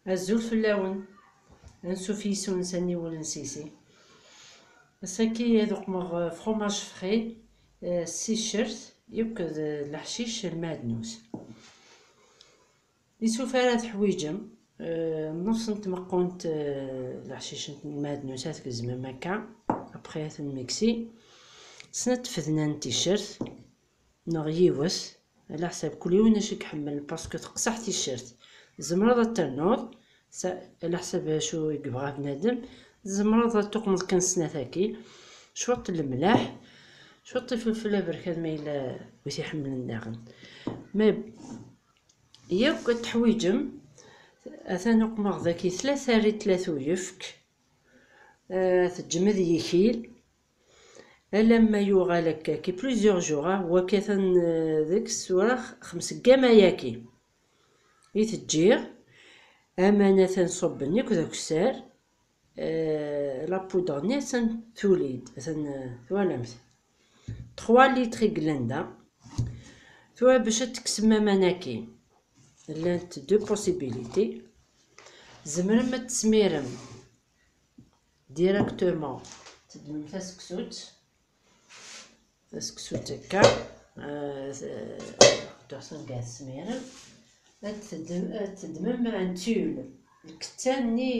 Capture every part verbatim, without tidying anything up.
Azul fell-awen. Ansuf yis-wen s aniwel n Sisi. Ass-agi ad uqmeɣ, euh, fromage frais, euh, s ticcert, akked, euh, leḥcic n lmeɛdnus. Isuf ara teḥwiǧem, euh, nneṣ n tmeqqunt, euh, leḥcic n lmeɛdnus ad tgezmem akka, après ad ten-miksi. Snat tfedna n ticcert, neɣ yiwet, ɛla ḥsab kul yiwen acu i iḥemmel, parce que teqseḥ ticcert. Tzemreḍ ad ternuḍ, sa-, ɛla ḥsab acu i yebɣa bnadem, tzemreḍ ad tuqmeḍ kan snat-agi, cwiṭ n lemlaḥ, cwiṭ n ifelfel aberkan ma yella wi t-iḥemmlen daɣen. Mais yakk ad teḥwiǧem, atan uqmeɣ daki tlata ri tlata uyefk, eh, teǧǧem ad yikil, alamma yuɣal akka ki plusieurs jours, ah, wakatan, eh, deg-s wala x-, xems gama yaki. I teǧǧiɣ, aman atan ṣubben akk d akessar, eh, la poudre-nni atan tuli-d, atan, eh, twalamt. Trois litres i yellan da. Tura bac ad tekksem aman-agi, llant deux possibilités. Tzemrem ad tesmirem directement, teddmem taseksut, taseksut akka, eh, d-, d-, tesmirem, ad teddem-, ad teddmem un tulle, lkettan-nni,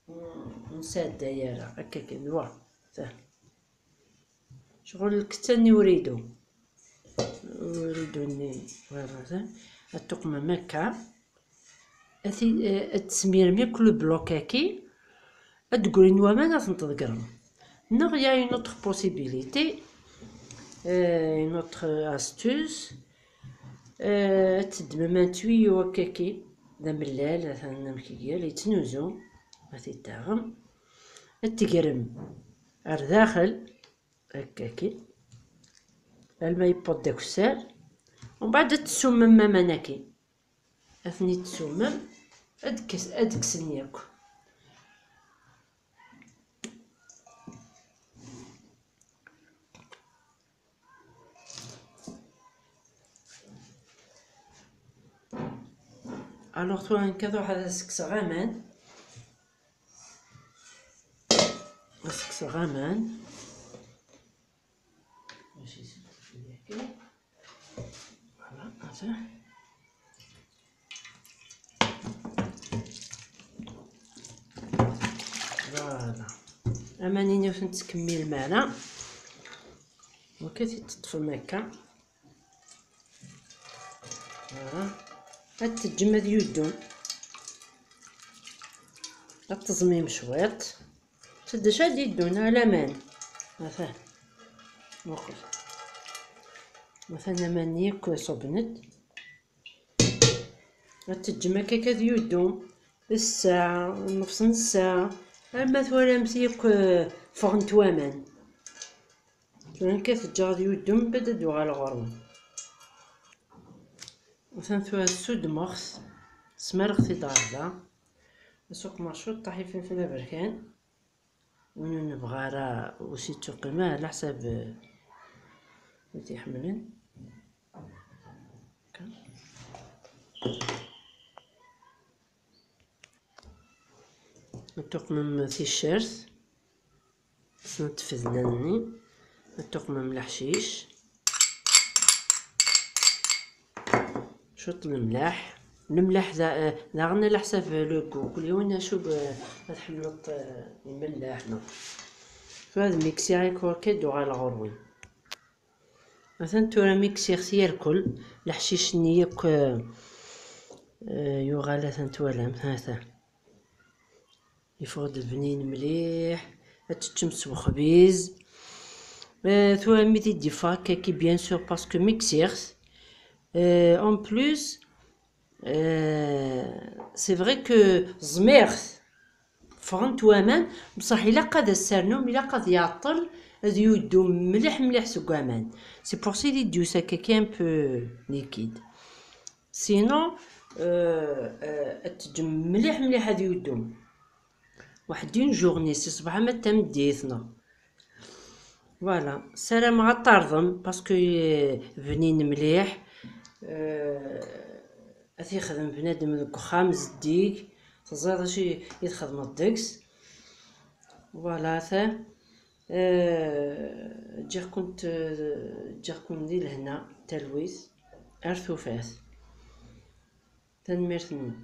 mm, ur nesɛedday ara, akka kan, wa, ta. Ccɣel lkettan-nni uridu. Uridu-nni, voilà, ta. Ad tuqmem akka. Ad t-, eh, ad tesmirem yakk le bloc-agi, ad d-ggrin waman, ad ten-tḍegrem. Neɣ il y a une autre possibilité, euh, une autre astuce, euh, ad teddmem un tuyau akkaki, d amellal, atan amek iga, la yettnuzu, ad t-id-taɣem, ad tegrem ar daxel, akkaki, alma yewweḍ d akessar, umbeɛd ad tsummem aman-agi. Ad ten-id-tsummem, ad kkes-, ad kksen yakk. Alors tura nekk ad ruḥeɣ ad as-kkseɣ aman. Ad as-kkseɣ aman. Mačči s-, Voilà, ata. Voilà. Aman-inu ur ten-ttkemmilem ara. Akka i t-teṭṭfem akka. Voilà. Ad teǧǧem ad yuddum. Ad teẓmim cwiṭ. Teddac ad d-iddun ar laman. Atan. Muqel. Atan aman-nni yakk ṣubben-d. Ad teǧǧem akka ad yuddu. Ssaɛa, nneṣ n ssaɛa. Arma twalamt yakk, eh, ffɣent waman. Tura nekk ad t-ǧǧeɣ ad yuddu, mbeɛd ad d-uɣaleɣ ɣur-wen. Atan tura ssudmeɣ-t, smareɣ-t-id ɣer da. Ad suqmeɣ cwiṭ ṭaḥ ifelfel aberkan. Win ur nebɣi ara ur s-ittuqqim ara, ɛla ḥsab, eh, wi t-iḥemmlen. Ad tuqmem ticcert, snat tfedna-nni, ad tuqmem leḥcic. Cwiṭ n lemlaḥ. Lemlaḥ da-, eh, daɣen ɛla ḥsab le goût. Kul yiwen acu, eh, ad tḥemmleḍ, eh, imelleḥ, neɣ. Tura ad miksiɣ yakk akka ad d-uɣaleɣ ɣur-wen. Atan tura miksiɣ-t yerkul. Leḥcic-nni yakk, eh, eh, yuɣal atan twalam. Atan. Yeffeɣ-d bnin mliḥ, ad teččem s wexbiz. Euh, tura mi d-iffeɣ akkaki, bien sûr, parce que miksiɣ-t. Euh, en plus, euh, c'est vrai que ẓmiɣ-t. Ffɣent waman, bṣaḥ ilaq ad as-ternum, ilaq ad iɛeṭṭel, ad yuddu mliḥ mliḥ seg waman. C'est pour ça i d-yusa akkaki un peu liquide. Sinon, euh, euh, ad teǧǧem mliḥ mliḥ ad yuddu. Waḥed une journée, si ṣṣbeḥ ama d tameddit, neɣ. Voilà, ssarameɣ ad t-terẓem, parce que, euh, bnin mliḥ. Euh, ad t-yexdem bnadem deg uxxam zeddig. Teẓriḍ acu i txedmeḍ deg-s. Voilà, ta. Eh, ǧǧiɣ-kent, eh, ǧǧiɣ-ken di lehna, talwit, ar tufat. Tanemmirt-nwen.